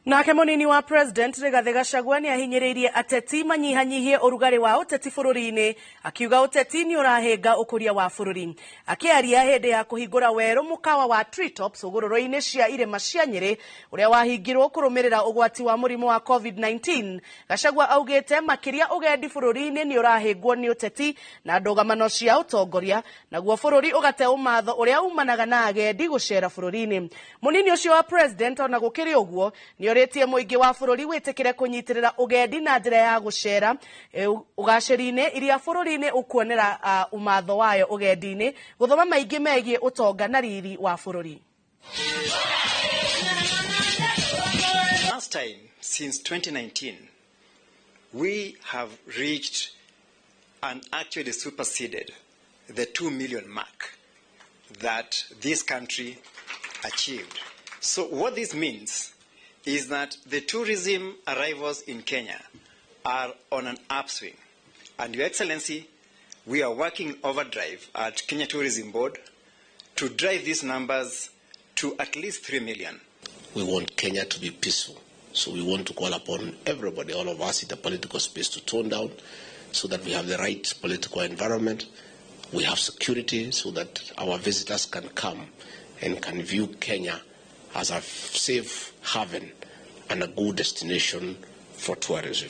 Nake munini wa president Rigathi Gachagua nĩ ahinyĩrĩirie ateti manyihanyihie ũrugarĩ wa ũteti bũrũri-inĩ, akiuga ũteti nĩ ũrahĩnga ũkũria wa bũrũri. Akĩaria hĩndĩ ya kũhingũra werũ mũkawa wa Treetops hũgũrũrũ-inĩ cia irĩma cia Nyĩrĩ ũrĩa wahingirwo kũrũmĩrĩra ũgwati wa mũrimũ wa COVID-19, Gachagua augĩte makĩria ũgendi bũrũri-inĩ nĩ ũrahĩngwo nĩ ũteti na ndũgamano cia ũtongoria, naguo bũrũri ũgate ũmatho ũrĩa umanaga na agendi gũcera bũrũri-inĩ. Mũnini ũcio wa president ona gũkĩrĩ ũguo nĩorĩtie mũingĩ wa bũrũri wĩtĩkĩre kũnyitĩrĩra ũgendi na njĩra ya gũcera ũgacĩri-inĩ iria bũrũri-inĩ ũkuonera umatho wayo ũgendi-inĩ. Gũthoma maingĩ megiĩ ũtonga na riri wa bũrũri. Last time since 2019, we have reached and actually superseded the 2 million mark that this country achieved. So what this means is that the tourism arrivals in Kenya are on an upswing. And Your Excellency, we are working overdrive at Kenya Tourism Board to drive these numbers to at least 3 million. We want Kenya to be peaceful. So we want to call upon everybody, all of us in the political space, to tone down so that we have the right political environment. We have security so that our visitors can come and can view Kenya as a safe haven and a good destination for tourism.